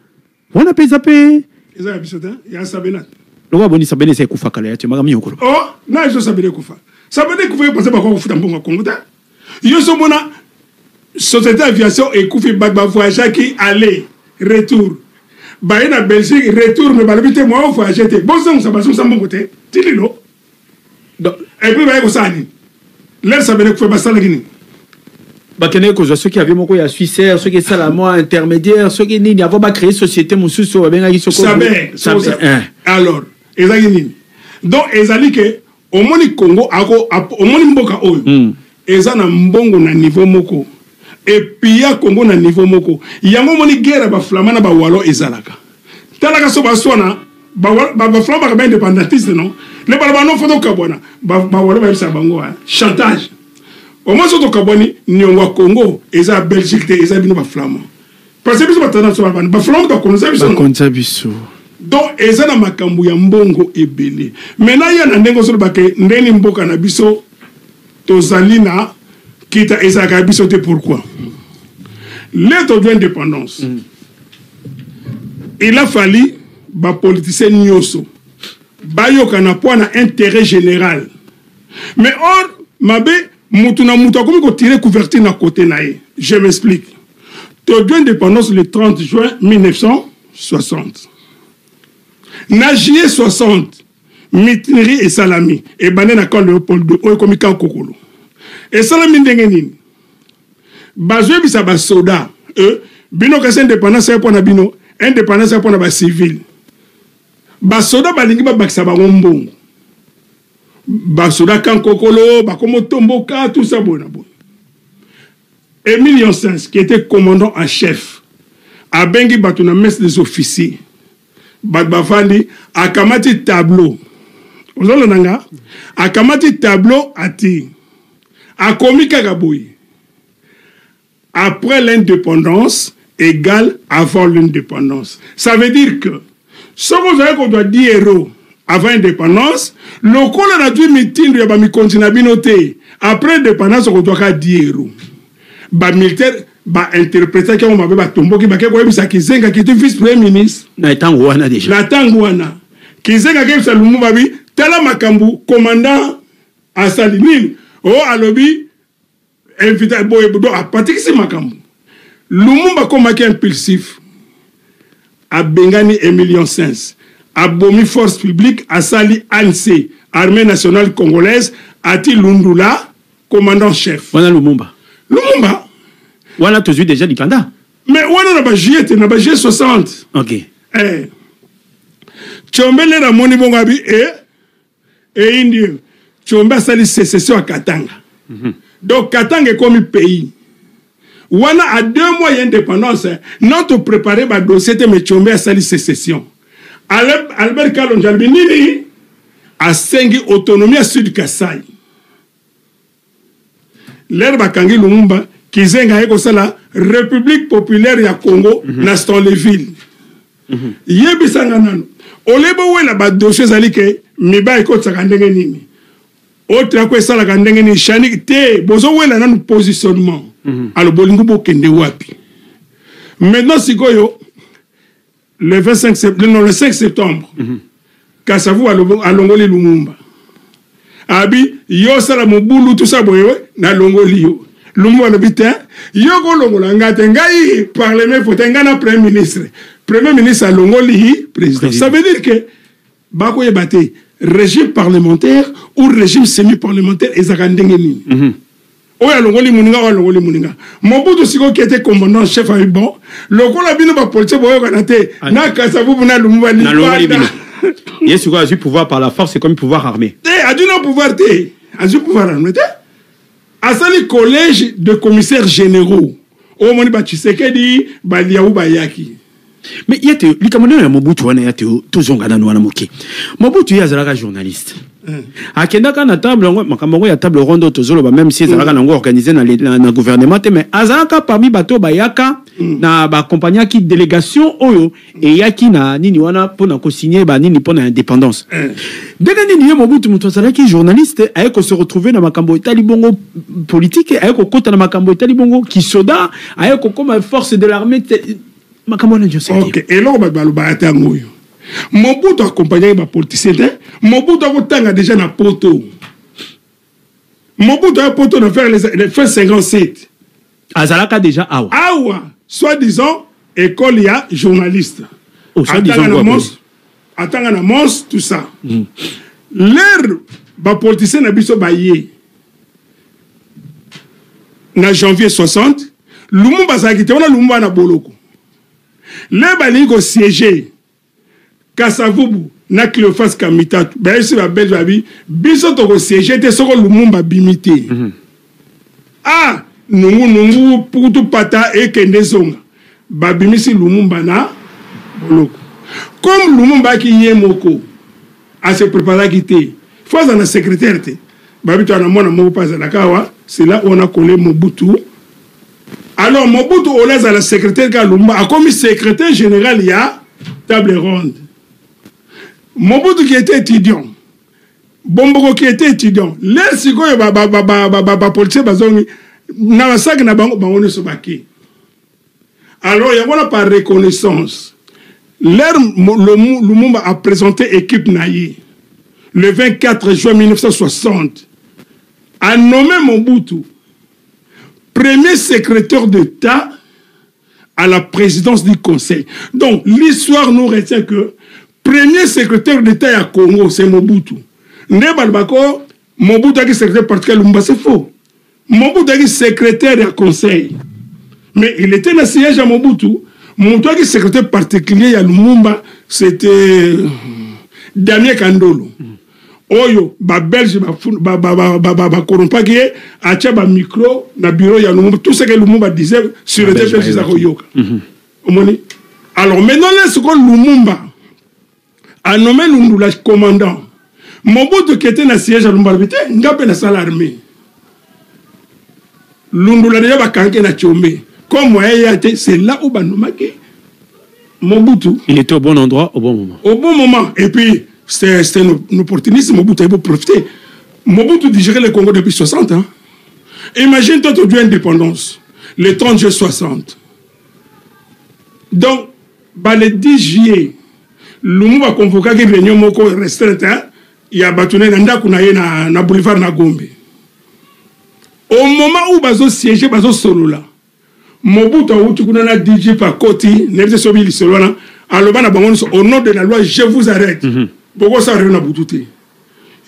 wana mpe eza mpe eza ya biso te, ya Sabena. Lokola boni Sabena eza ekufa kala ya te, makambo nyokolo. Oh, na ezo Sabena ekufa, Sabena ekufa yo parce bakoka kofuta mbongo ya Kongo te. Yo so mona société aviation ekufi, bato bavoyageaki aller retour, baye na Belgique retour, mais balobi te mwa voyage te, bozongisa, bazongisa mbongo te ti lelo. Et puis baye kosala nini? Lere Sabena ekufa, basalaki nini? Bakendeki kozwa soki avion moko ya Swissair, soki esala mwa intermédiaire, soki nini, avant bacréer société mosusu oyo babengaki soko Saber. Alors ezalaki nini? Donc ezali ke omoni Congo ako omoni mboka oyo eza na mbongo na niveau moko, epia Congo na niveau moko. Yango omoni guerre ya baflamand na bawalo ezalaka. Talaka so baswana, baflamand baka baindépendantiste, non le baloba no fo tokabwana. Bawalo bayebisaka bango chantage: omoi so tokabwani, niongo ya Congo eza ya Belgique te, eza bino baflamand, parce que biso batanda biso bana baflamand bakonza biso. Bakonza biso. Donc eza na makambo ya mbongo ebele. Maintenant ya na ndenge ozoloba ke ndeni mboka na biso tozali na kita ezalaka ya biso te, pourquoi le tozwa indépendance, il a fallu bapoliticien nyonso bayokana mpo na intérêt général. Mais or mabe, mutu na mutu akomi kotirer couverture na côté na ye. Je m'explique. Tozwa indépendance le 30 juin 1960. Na juillet 60, mutinerie esalami, ebande na camp Léopold II oyo ekomi camp Kokolo. Esalami ndenge nini? Bazoyebisa basoda e bino kasi indépendance ya mpo na bino, indépendance ya mpo na bacivile. Basoda balingi babakisa bango mbongo. Basoda camp Kokolo bakomotomboka, tout ça boye na boye. Émile Janssens, qui était commandant en chef, abengi bato na messe des officiers. Bato bafandi, akamati tableau, ozolanda nga, akamati tableau, ati akomi kaka boye: après l'indépendance égale avant l'indépendance. Ça veut dire que soki ozali kozwa 10 euros avant indépendance, lokola nazwi mitindo ya bamikonzi na bino te, après indépendance okozwaka 10 euros. Bamilitaire bainterprétaki yango mabe, batomboki, bake koyebisa Gizenga, qui était vice premier ministre na ntango wana déjà. Na ntango wana, Gizenga akeyebisa Lumumba bi Tala makambo commandant asali nini? O alobi invité boye do apatikisi makambo. Lumumba akomaki impulsif. Abengani Emilien Sens. Abomi force publique asali ANC, Armée nationale congolaise, ati Lundula commandant chef. Wana Lumumba. Lumumba. Wana tozwi déjà lipanda. Mais wana na ba juillet te, na ba juillet 60. OK. Eh. Tshombe lera amoni bongo abi eh eyindi Tshombe asali sécession ya Katanga. Donc Katanga ekomi pays. Wana à 2 mois ya indépendance, non to préparer ba dossier te, mais Tshombe asali sécession. Albert Kalonji alobi nini? Asengi autonomie ya Sud Kasai. L'heure bakangi Lumumba, Kizenga aye kosala République populaire ya Congo na Stanleyville. Yebisanga nano, ole bowela badossier ezali ke miba ekotisaka ndenge nini, otrako esalaka ndenge nini, shanik te, bozowela nanu positionnement. Alors bolingi bokende wapi maintenant? Sikoyo le 25 septembre, non, le 5 septembre, Kasavu alongoli Lumumba, abi yo osala mobulu tusa boye, nalongoli yo. Lumumba alobi te, yo kolongola nga te, ngai parlement faut te, ngai na premier ministre. Premier ministre alongoli président. Ça veut dire que bakoyeba te régime parlementaire ou régime semi parlementaire ezalaka ndenge nini. Oyo alongoli moninga, oyo alongoli moninga. Mobutu sikoyo ki ete commandant chef ayi bon, lokola bino bapoliticien boyokana te na Kasavubu na Lumumba, nalongoli bino. Ye sikoyo azwi pouvoir par la force, c'est comme pouvoir armé. Te, azwi na pouvoir te, azwi pouvoir armé te. Asali collège de commissaires généraux, oyo omoni batshisekedi, baliau bayaki. Mais ye te, likambo nano ya Mobutu wana, ya te, tozonga nano wana moke. Mobutu ye azalaka journaliste, akendaka na table yango, makambo yango ya table ronde oyo tozoloba, même si ezalaka nango organisé na gouvernement te, mais azalaka parmi bato oyo bayaka na baaccompagnaki délégation oyo eyaki na nini wana mpona kosigne banini mpona indépendance. Ndenge nini ye Mobutu, moto azalaki journaliste, aye kose retrouver na makambo etali bongo politique, aye kokota na makambo etali bongo kisoda, aye kokoma force de l'armée, makambo wana nyonso? Ok, eloko bato balobaka te yango oyo, Mobutu accompagnaki bapoliticien te. Mobutu akotanga déjà na poto. Mobutu aya poto na vers les fin 57. Azalaka déjà awa? Awa, soi-disant école ya journaliste. Oh, soi-disant. Atanga na Mons, atanga na Mons, tout ça. L'heure bapoliticien na biso baye na janvier 60, Lumumba azalaki te wana. Lumumba na boloko. Le balingi kosiéger, Kasavubu na Cléophas Kamitatu bayebisi babelge, babi biso tokosiéger te soko Lumumba abimi te. Ah, nungu nungu, pukutu pata ekende ezonga, babimisi Lumumba na boloko. Comme Lumumba aki ye moko ase préparaki te, fo aza na secrétaire te, babi to ana mwana moko mpe azalaka awa. C'est là où on a collé Mobutu. Alors Mobutu oyo azala secrétaire ka Lumumba, akomi secrétaire général ya table ronde. Mobutu qui était étudiant, Bomboko qui était étudiant, le sikoyo bapoliticien bazongi na basaki na bango, bango nyonso bake. Alors yango wana, par reconnaissance, l'heure Lumumba a présenté équipe na ye le 24 juin 1960, a nommé Mobutu premier secrétaire d'État à la présidence du Conseil. Donc, l'histoire nous retient que premier secrétaire d'État à Congo, c'est Mobutu. Nde balobako, Mobutu aki secrétaire particulier Lumumba, c'est faux. Mobutu aki secrétaire à conseil. Mais il était dans le siège à Mobutu. Mobutu aki secrétaire particulier à Lumumba, c'était Damien Kandolo. Oyo babelge bakorompaki ye, atia bamicro na bureau ya Lumumba, tout ce que Lumumba disait sur le belge eza koyoka. Omoni, alors maintenant le sikoyo Lumumba a nommé Lundula commandant. Mobutu qui était na siège ya Lumumba alobi te, nga mpe nasala armée. Lundula deja bakangi na Tshombe, comme moyen ya te, c'est là où banomaki Mobutu. Il était au bon endroit au bon moment. Au bon moment. Et puis c'est un opportuniste. Mobutu a profité. Mobutu digérait le Congo depuis 60 ans. Imagine, toi, tu as indépendance le 30 juillet 60. Donc, bah, le 10 juillet, Lumumba convoqué une réunion moko restreinte, hein? Ya bato na ndako na ye na boulevard na Gombe. Au moment où bazosiéger, bazosolola, Mobutu awuti kuna na DG pakoti. Nayebi te soki lisolo wana aloba na bango nyonso: "Au nom de la loi, je vous arrête." Bokosala réunion na butu te.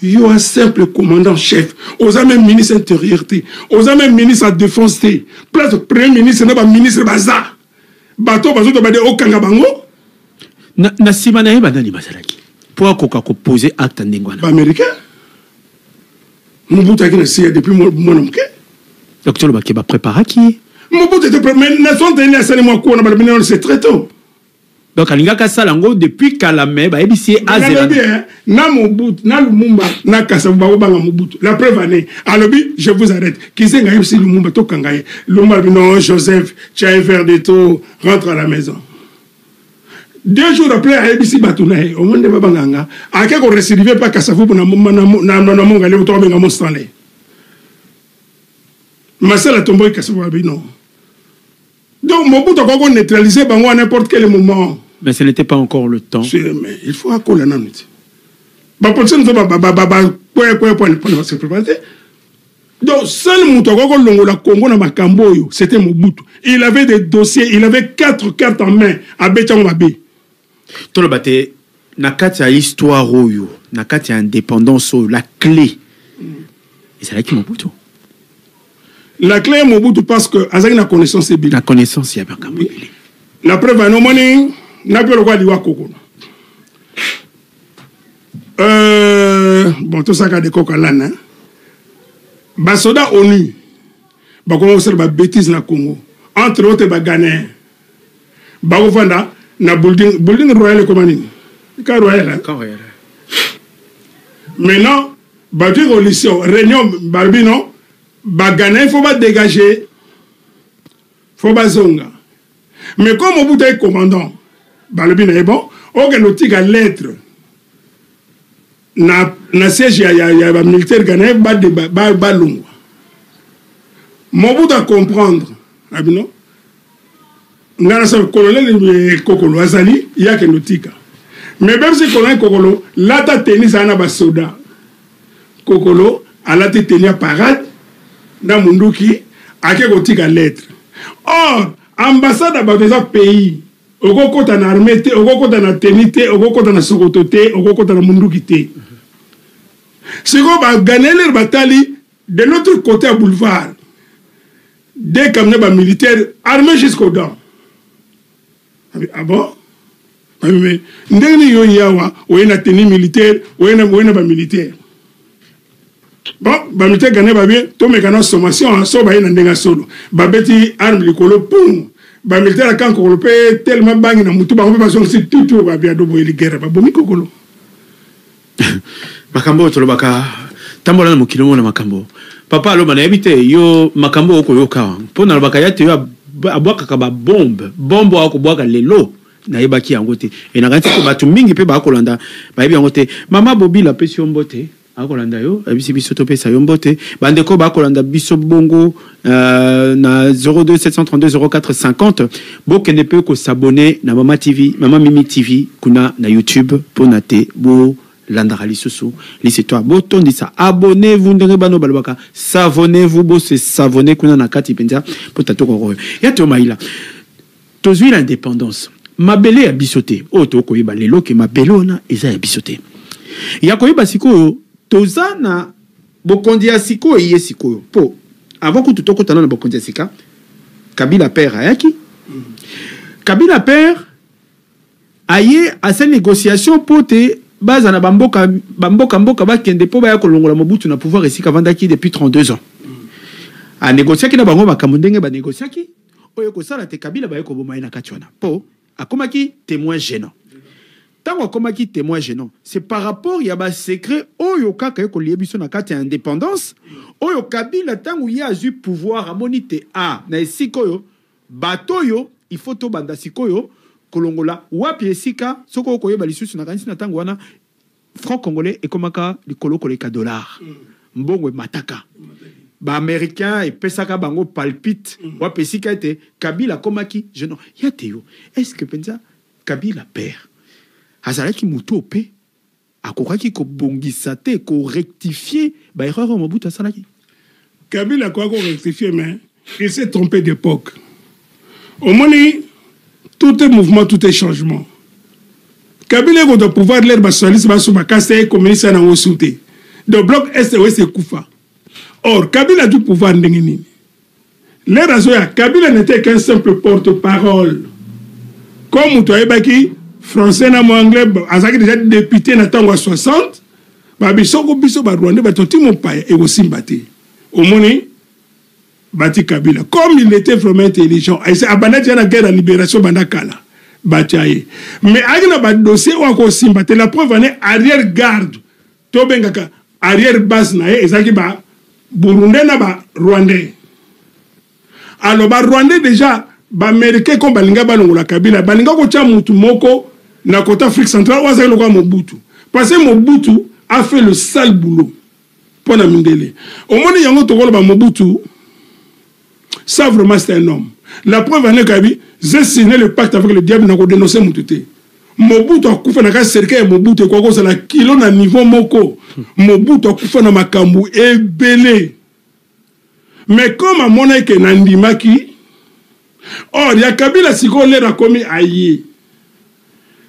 Yo un simple commandant chef, oza même ministre intérieur te, oza même ministre ya défense te. Place premier ministre na baministre baza, bato bazoto bade okanga bango. Na nsima na ye, banani bazalaki mpo akoka koposer acte ndenge wana? Baaméricain. Mobutu ayaki na CIA depuis mwana moke. Donc tolobaki bapréparaki. Mobutu était prêt, mais na 61 asali mwa kuona, balobi non, c'est très tôt. Donc alingaki asala yango depuis kala, mais bayebisi ye azela. Nalobi na Mobutu, na Lumumba, na Kasavubu, bakobanga Mobutu. La preuve ane alobi: "Je vous arrête." Kizenga ayebisi Lumumba: "Tokanga ye." Lumumba alobi: "Non, Joseph, tu as un verre de trop, rentre à la maison." 2 jours après, ayebisi bato na ye omo nde babanganga, ake korécidiver mpa Kasavubu na mongali to babenga mo Stanley Masala tomboki. Kasavubu alobi non. Donc Mobutu akoki koneutraliser bango à n'importe quel moment. Mais ce n'était pas encore le temps. Mais il faut akola nanu te. Bapoliticien nyonso bakwekwe mpona base préparer te. Donc seul moto akoki kolongola Congo na makambo oyo, c'était Mobutu. Il avait des dossiers, il avait quatre cartes en main, abeti yango mabe. Toloba te, na kati ya histoire oyo, na kati ya indépendance oyo, la clé ezalaki Mobutu. La clé Mobutu, parce que azalaki na connaissance ebele. Na connaissance ya makambo ebele. La preuve ano, omoni na mpe lokola liwa kokona. Bon, tosaka de koka lana, basoda ONU bakoma kosala babêtises na Congo, entre autres baghanéen bakofanda na building royal. Ekoma nini? Ka royal, hein? Camp royal. Maintenant bato évolution, réunion, balobi non, baghanéen faut badégager, faut bazonga. Mais comme Mobutu aye commandant, balobi na ye: "Bon, okende otika lettre na siège ya bamilitaire ghanéen balongwa." Mobutu acomprendre abino ngai nasala colonel Kokolo azali, ye akende otika. Mais bebisi colonel Kokolo: "Lata tenue, zala na basoda." Kokolo alati tenue ya parade na munduki, ake kotika lettre. Or ambassade ya bato eza pays, okokɔta na armée te, okokɔta na tenue te, okokɔta na sokoto te, okokɔta na munduki te. Sikoyo baghanéens batali de l'autre côté ya boulevard, deux camions bamilitaire armés jusqu'aux dents. Ah bon, mais ndenge nini yo yawa oye na tenue militaire, oye na bamilitaire? Bon, bamilitaire ghanéen babie tomeka na sommation so baye na ndenge ya solo, babeti arme likolo, pum. Bamilitaire akan Kokolo mpe tellement bangi na mutu bango mpe bazongisi tutu, babia do boyeli guerre, babomi Kokolo. Makambo oyo tolobaka, tambola na mokili, omona makambo. Papa aloba, nayebi te yo makambo oyo okoyoka mpo nalobaka ya te, yo abwakaka babombe, bombe oyo akobwaka lelo, nayebaki yango te. E nakanisi te bato mingi mpe bakolanda bayebi yango te. Mama Bobila apesi yo mbote, akolanda yo, ayebisi biso topesa yo mbote. Bandeko bakolanda biso bongo na 02 732 04 50, bokende mpe kos'abonner na Mama TV, Mama Mimi TV kuna na YouTube, mpona te bolandaka lisusu lisitwa. Botondisa, abonnez-vous, ndenge bano balobaka savonnez-vous, bose savonner kuna na kati mpenza mpo tatokoko ya to maila. Tozwi l'indépendance, mabele ya biso te. Oyo tokoyeba lelo ke mabele wana eza ya biso te. Ya koyeba sikoyo, toza na bokonzi ya sikoyo ye sikoyo, mpo avant kutu tokotana na bokonzi ya sika, Kabila père ayaki. Kabila père aye, asali négociation mpo te baza na bamboka bamboka mboka bakende mpo baya kolongola Mobutu na pouvoir esika avandaki depuis 32 ans. Anégociaki na bango makambo ndenge banégociaki oyo kosala te, Kabila baye koboma ye na kati wana mpo akomaki témoin gênant. Ntango akomaki témoin gênant, c'est par rapport ya basecret oyo kaka ekolie biso na kati ya indépendance oyo. Kabila, ntango ye azwi pouvoir, amoni te a na esika oyo bato oyo, il faut tobanda sikoyo kolongola wapi esika. Soki okoyeba lisusu, nakanisi na ntango wana franc congolais ekomaka likolo koleka dollar, mbongo emataka, baaméricain epesaka bango palpite. Wapi esika ete Kabila akomaki gênant ya te yo? Est ce que mpenza Kabila père azalaki motu mpe Akokaki kobongisa te, korectifier baerreur oyo Mobutu asalaki? Kabila akoki korectifier, mais il s'est trompé d'époque. Omoni, tout est mouvement, tout est changement. Kabila ekozwa pouvoir lere basocialiste baso makasi ye communiste ya nango su te, donc bloc est ouest ekufa. Or Kabila du pouvoir ndenge nini? Lere azoya, Kabila n'était qu'un simple porte-parole, comme moto ayebaki français na mo anglais, azalaki déjà député na ntango ya 60. Babi soko biso barwandais bato ti mopaya ekosimba te. Omoni, bati Kabila, comme il était vraiment intelligent, abanda tia na guerre ya libération banda kala, batia ye, mais ayaki na badossier oyo akosimba te. La preuve ane, arrière garde, tobengaka arrière base na ye, ezalaki ba Burundais na ba Rwandais. Alors ba Rwandais déjà, baaméricain, comme balinga balongola Kabila, balinga kotia mutu moko na kota Afrique centrale oyo azalaki lokola Mobutu, parce que Mobutu a fait le sale boulot mpo na mindele. Omoni yango, tokoloba Mobutu, ça vraiment c'est un homme. La preuve ane, kabi j'ai signé le pacte avec le diable, na kodénoncer mutu te. Mobutu akufa na kati cercueil ya Mobutu ekoka kozala kilo na niveau moko. Mobutu akufa na makambo ebele, mais comme amonaki ke nandimaki. Or ya Kabila sikoyo, lere akomi aye,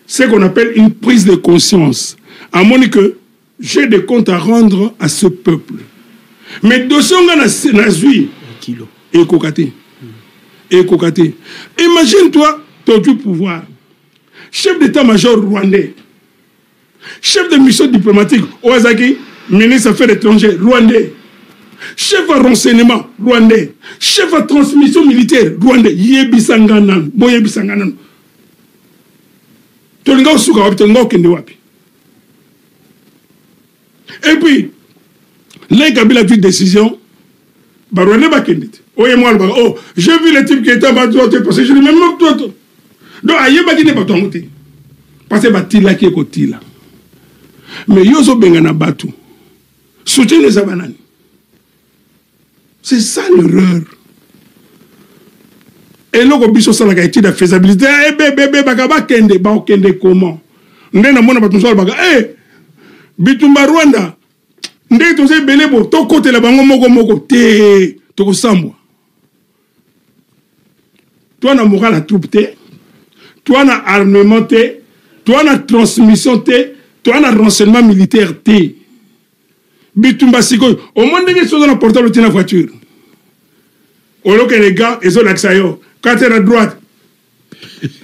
ce qu'on appelle une prise de conscience, amoni que j'ai des comptes à rendre à ce peuple, mais dossier nga nazwi kilo. Ekoka te, ekoka te. Imagine toi, tozwi pouvoir, chef d'état-major rwandais, chef de mission diplomatique oyo azalaki ministre affaires étrangères rwandais, chef ya renseignement rwandais, chef ya transmission militaire rwandais. Yebisa nga nanu, boyebisa nga nanu, tolinga kosuka wapi? Tolinga kokende wapi? Et puis le Kabila azwi décision, barwandais bakende te. Oye mwa alobaka: «Oh, j'ai vu le type qui était en bas droite, parce que je lui même toi.» Donc ayebaki nde bato yango te, parce que batilaki ekotila. Mais yo ozobenga na bato, soutien eza banani? C'est ça l'erreur. Eloko biso osalaka étude ya faisabilité, ebebebebaka bakende, bakokende comment? Nde namona bato mosusu alobaka e bitumba Rwanda, ndenge toza ebele bo tokotela bango moko moko te, tokosambwa. Toa na moral ya troupe te, toa na armement te, toa na transmission te, toa na renseignement militaire te. Bitumba sikoyo, omoni ndenge soza na portable, otie na voiture, olokele ga ezolakisa yo kate na droite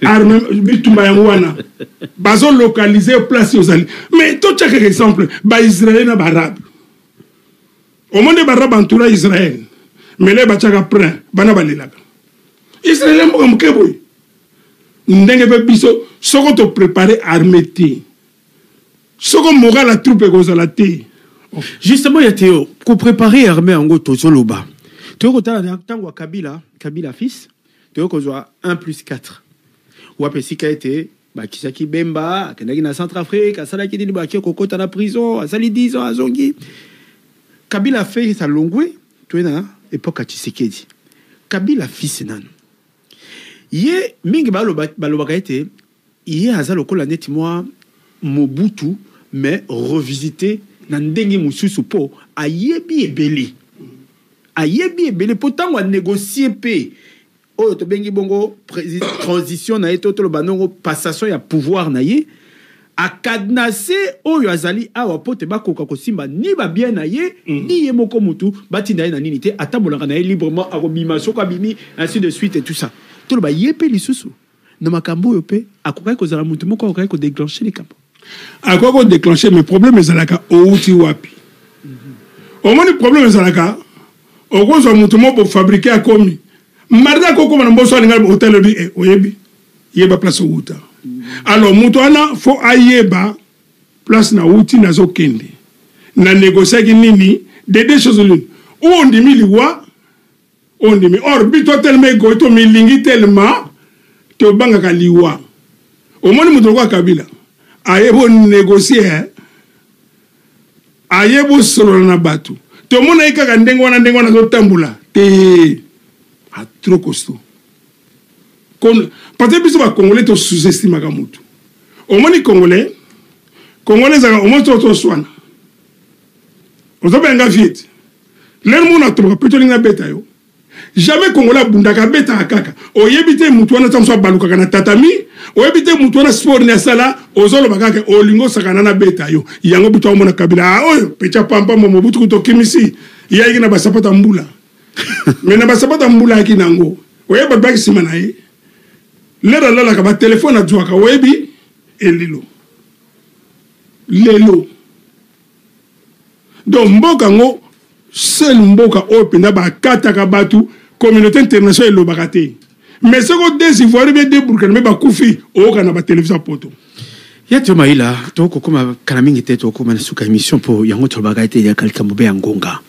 arme. Bitumba yango wana, bazolocalize place ozali. Mais totia kaka exemple, baisraélien na baarabe. Omoni baarabe entoura Israël, mais le batiaka plein bana balelaka. Israël mboka moke boye. Ndenge mpe biso, soko toprépare armée te, soko moral ya troupe ekozala te. Justement, ya Teo, kopréparer armée yango, tozoloba, toyei kotala na ntango ya Kabila, Kabila fils, toyei kozwa 1 plus 4 wapi esika ete bakisaki Bemba, akendaki na Centrafrique, asalaki nini, bakie kokota na prison, asali 10 ans, azongi. Kabila fils alongwe, toye na époque ya Tshisekedi. Kabila fils nanu ye mingi balobaka ete ye aza lokola neti mwa Mobutu, mais revisité na ndenge mosusu, mpo ayebi ebele, ayebi ebele, mpo ntango anégocie mpe oyo tobengi bongo transition na ye, to toloba ndongo passation ya pouvoir na ye, acadenasse oyo azali awa mpo te bakoka kosimba ni babien na ye ni ye moko. Mutu batinda ye na nini te, atambolaka na ye librement, akobima soko abimi, ainsi de suite et tout ça. Toloba ye mpe lisusu na makambo oyo mpe akokaki kozala mutu moko akokaki kodéclenche likambo. Akoki kodéclenche, mais problème ezalaka outi wapi? Omoni, problème ezalaka okozwa motu moko bofabriquer, akomi mardi, akokoma na mboso, alinga hotel, oyebi eh, oyebi yeba place owuta. Alors moto wana fo ayeba place na wuti, nazokende na négociaki nini. De deux choses l'une: ou ondimi liwa, ondimi. Or bito tellement égoïste, tomilingi tellement, tobangaka liwa. Omoni moto lokola Kabila ayebi onégocie, ayebi osolola na bato. Tomona ye kaka ndenge wana, ndenge wana azotambola te, a trop costaud. Parce que biso bacongolais tosous-estimaka motu. Omoni, congolais Congolais ezalaka omoi to toswana. Ozobenga viete. Lelo mona toka pe tolinga beta yo. Jamais congolais abundaka abetaka kaka. Oyebi te mutu wana tango abalukaka na tatami, oyebi te mutu wana sport ni asala, ozoloba kaka olingo osakana na beta yo. Yango butu omona Kabila ah oyo pecha pampa mo Mobutu kuto kimisi. Yayiki na basapata mbula. Mais na basapata mbula yaki nango. Oyebi bato baki sima na ye. Lelo alalaka ba telefone azuaka oyebi elilo. Lelo. Donc mboka ngo seul mboka oyo mpenza bakataka bato communauté internationale elobaka te mais soko des ivoiriens bien des burkinabé bakufi oyoka na batelevizio ya poto. Ya to maila tokokoma kala mingi te, tokokoma na suka émission mpo yango tolobaka ete eyaka likambo be ya ngonga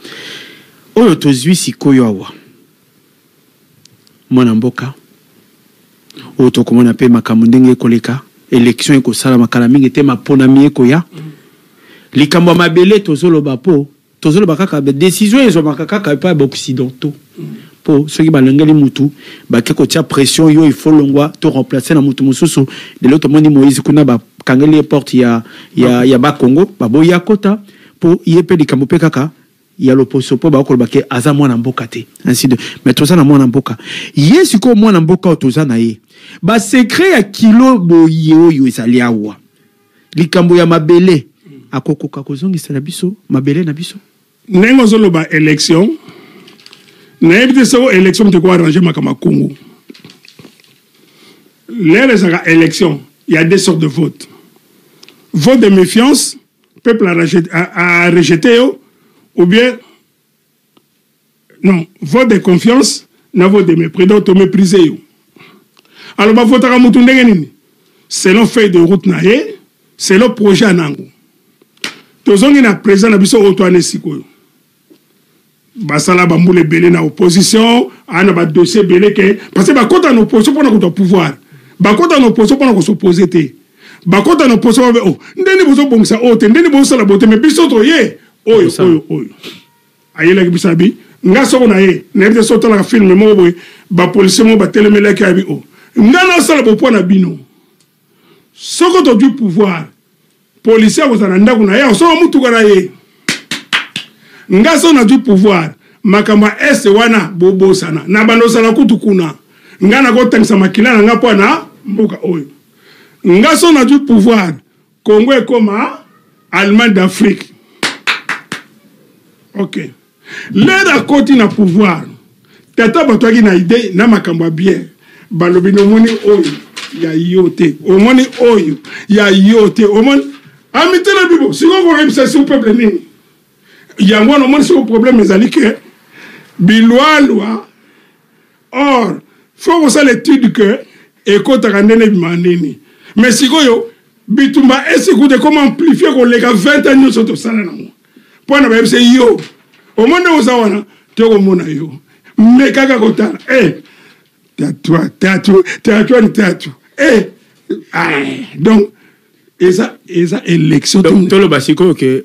oyo tozwi sikoyo awa mwana mboka oyo tokomona mpe makambo ndenge ekoleka élection ekosalama kala mingi te, maponami ekoya. Likambo ya mabele tozoloba mpo tozoloba kaka décision ezwamaka kaka epai ya baoccidentaux mpo soki balongeli mutu bake kotia pression yo il faut longwa to remplacer na mutu mosusu. Lelo tomoni Moïse kuna bakangeli ye porte ya Bakongo, baboyi akota mpo ye mpe likambo mpe kaka ya loposo mpo bakoloba ke aza mwana mboka te, ainsi de. Mais toza na mwana mboka ye sikoyo, mwana mboka oyo toza na ye basecret ya kilo boye oyo ezali awa, likambo ya mabele, akokoka kozongisela biso mabele na biso? Ndenge ozoloba élection, nayebi te soko élection moto ekoarrange makambo ya Congo. L'heure ezalaka élection, il y a deux sortes de votes: vote de méfiance, peuple a rejeté yo, ou bien non, vote de confiance na vote de mépris, donc toméprise yo. Alors bavotaka motu ndenge nini? Selon feuille de route na ye, selon projet ya nango. Tozongi na président na biso oyo towana sikoyo, basala bambula ebele na opposition, aa na badossier ebele ke parce que bakota na opposition mpona kozwa pouvoir, bakota na opposition mpona kos'opposer te, bakota na opposition babe oh ndeni bozobongisa oyo te, ndeni bozosala boye te. Mais biso toye oyo oyo oyo ayelaki biso abi nga soko na ye nayebi te. So otalaka film moko boye, bapolisier moko batelemelaki, abi o nga nasala bopwa na bino, soko tozwi pouvoir, policier akozala na ndako na ye, akosomba mutuka na ye. Nga so nazwi pouvoir, makambo ya este wana bobosana na bando ozala kutu kuna, nga nakotangisa makila na nga mpo na mboka oyo. Nga so nazwi pouvoir, Congo ekoma Allemagne d'Afrique. Ok, lere akoti na pouvoir, tata bato aki na idée na makambo ya bien, balobi nomoni oyo ya yo te, omoni oyo ya yo te, omoni amitela bibo. Sikoyo koyebisa si peuple nini? Yango wana omoni siko problème ezali ke bilwalwa. Or faut kosala étude ke ekotaka ndenge ebimaka nini. Mais sikoyo bitumba esi kuta ekoma amplifie koleka 20 ans nyonso tosala nango mpo na bayebisa yo omoni ndenge oza wana, tokomona yo me kaka kotala eh, tatu tatu tatu ni tatu eh, ah, donc eza élection. Toloba sikoyo ke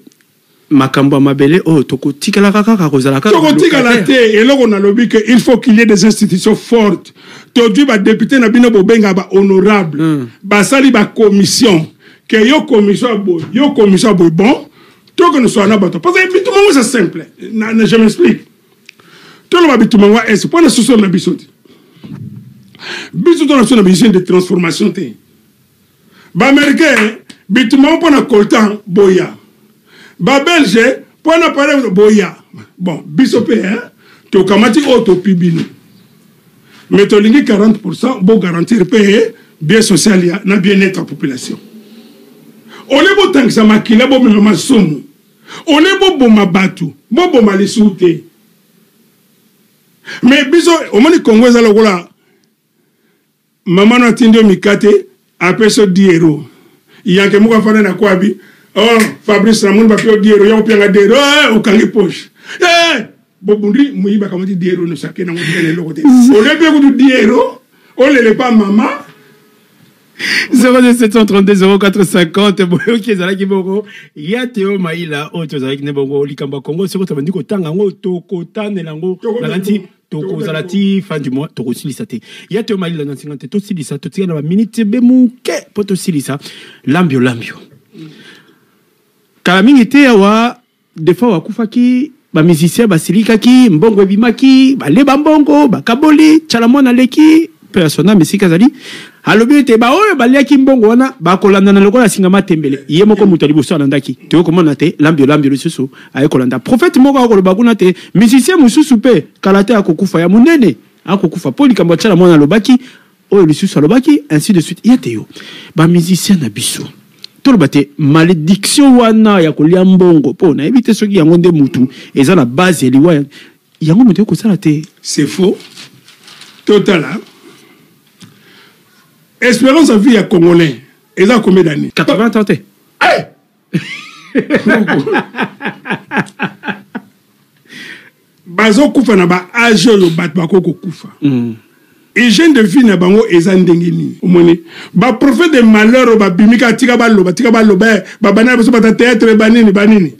makambo ya mabele oyo tokotikalaka kaka kozala kaka Tokotikala te. Eloko nalobi ke il faut qu'il y ait des institutions fortes. Tozwi badéputé na bino bobenga bahonorable, basali bacommission ke yo commission ya boye, yo commission ya boye. Bon, tokende sola na bato parce que bitumba ngo c'est simple. Je m'explique. Toloba bitumba ngo est mpo na sosolo na biso te, biso to na biso na bausine de transformation te. Baaméricain bitumba ngo mpo na coltan boya, babelge mpo na pare boya. Bon, biso mpe tokamati oyo topi bino, mais tolingi 40 bogarantir mpe bien social ya na bien-être ya population. Ole botangisa makila, bomema masumu, ole boboma bato, boboma lisusu te. Mais biso omoni Congo eza lokola mama no atindi yo mikate, apesi yo 10 euro, yanke moko afanda na kwabi: "Oh Fabrice, namoni bape yo 10 euro, ya kopianga 10 euro." Eh, okangi poche, eh, bobundi moyibi akamati 10 euro nyonso, ake nango tika na eloko te. Olebi kutu 10 euro, olele pa mama. 0732 0450. Boyoki, ezalaki bongo ya Teo Maila oyo tozalaki ne bongo likambo ya Congo. Soki tobandi kotanga yango, tokotanela yango nakanti tokozala ti fin du mois, tokosilisa te. Ya Teo Maila na nsinga te, tosilisa, totika na baminute be moke mpo tosilisa. Lambio lambio. Kala mingi te awa Defao akufaki, ba musiciens basilikaki, mbongo ebimaki, balie ba mbongo, bakaboli, Tshala Mwana aleki, paix à son ame esika azali, alobi ete ba oyo baliaki mbongo wana bakolandana lokola singa matembele. Ye moko moto ya liboso alandaki. Toye komona te Lambio Lambio lisusu aye kolanda. Prophète moko akoloba kuna te musicien mosusu pe kala te akokufa ya monene akokufa po likambo ya Tshala Mwana alobaki oyo lisusu alobaki ainsi de suite. Ya te yo ba musiciens na biso toloba te malediction wana ya kolia mbongo po nayebi te soki yango nde mutu eza na base ya liwa yango moto ekosala te. C'est faux. Totala espérance ya vie ya congolais eza combien d'années? 80 ans te. Hey! Bazokufa na ba age oyo bato bakoki kokufa. Hygiène de vie na bango eza ndenge nini? Omoni ba prophète de malheur oyo babimi kaka tika baloba tika baloba eh, babanda na biso bata théâtre banini banini,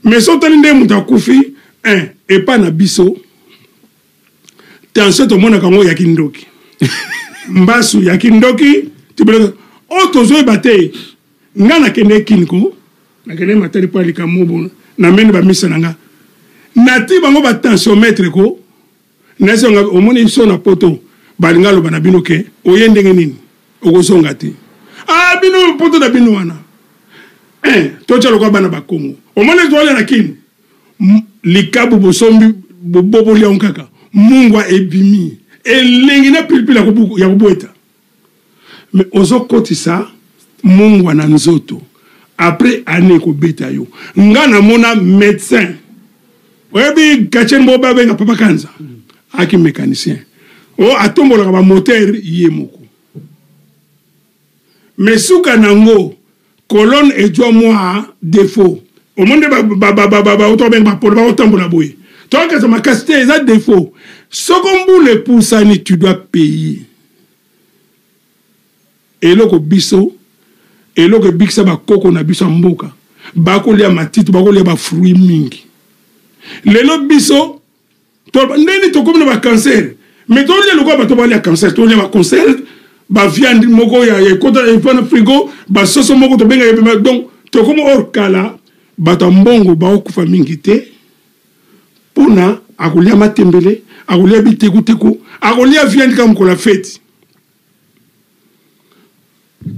mais soki otali ndenge moto akufi un epa na biso tension tomonaka yango ya kindoki mbasu ya kindoki tibeleka oyo tozoyeba te. Nga nakende kin ko nakende matadi mpo ya likambo bo nameni bamisa na nga nati bango ba tensiomètre ko nasi nga omoni biso na poto balinga aloba na bino ke oye ndenge nini okozonga te ah bino poto na bino wana eh totya lokola bana ba Kongo omoni toya na kin likabu bosombi boboboli yango kaka mungwa ebimi elengi na pilipili ya kobweta. Mais ozo kotisa mungwa na nzoto après annee ekobeta yo. Nga na mona medecin oyebi Gatien moko ba benga papa Kanza aki mecanicien o atombolaka ba moteur ye moko mais suka nango colonne ejwa mwa defaut omoni nde ba benga ba polo bakotambola boye tokakasa makasi te eza defaut soko mbula epusani tu dois payer. Eloko biso eloko ebikisa ba koko na biso ya mboka bakolia matiti bakolia ba fruits mingi lelo biso to ndeni tokomi na ba cancer mais tolia lokola bato balia cancer tolia ba cancer ba viande moko ya ekota epa na frigo ba soso moko tobengaka donc tokomi or kala bato ya mbongo bakokufa mingi te pona akolia matembele akolia bitekuteku akolia viande kaka mokolo ya feti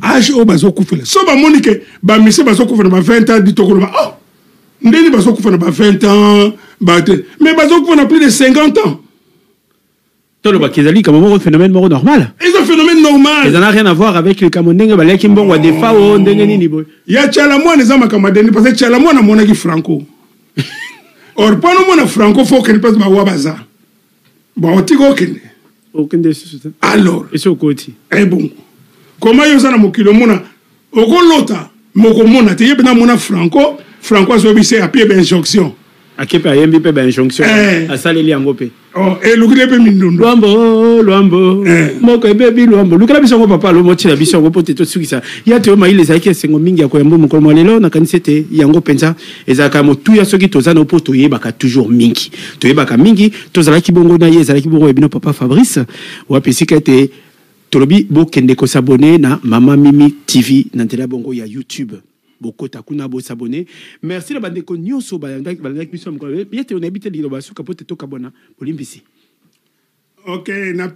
age oyo bazokufela so bamoni ke bamise bazokufa na ba 20 ans ditokoloba oh ndeni bazokufa na ba 20 ans bate mais bazokufa na plus de 50 ans. Tolobaki ezali likambo moko phénomène moko normal. Eza phénomène normal. Eza n'a rien à voir avec likambo ndenge baliaki mbongo ya Defao ndenge nini boye. Ya Tshala Mwana eza makambo ya deni parce que Tshala Mwana amonaki Franco. Or mpo nomona Franco fo okende place bawa baza. Bon otika okende. Okende lisusu te. Alors. Esi okoti. Eh bongo. Comment yo oza na mokili omona okolota mais okomona te ye mpenza amona Franco, Franco azoyebisa ye apie ba injonction. Ake mpe ayembi mpe ba injonction. Eh. Asaleli yango mpe. Oh, elukili mpe mindondo. Lwambo, lwambo. Eh. Moko ebebi lwambo. Lukela biso yango papa lomo otila biso yango mpo te tosukisa. Ya te mayile ezalaki esengo mingi ya koyamba mokolo mwa lelo nakanisi ete yango mpenza ezalaka motuya soki toza na mpo toyebaka toujours mingi. Toyebaka mingi, tozalaki bongo na ye ezalaki bongo ya bino papa Fabrice wapi esika ete tolobi bokende ko s'abonner na Mama Mimi TV na nzela bongo ya YouTube. Bokota kuna bo s'abonner. Merci na bandeko nyonso balandaki balandaki biso na mokolo. Ye te onayebi te liloba suka po te tokabwana bolimbisi. Ok, na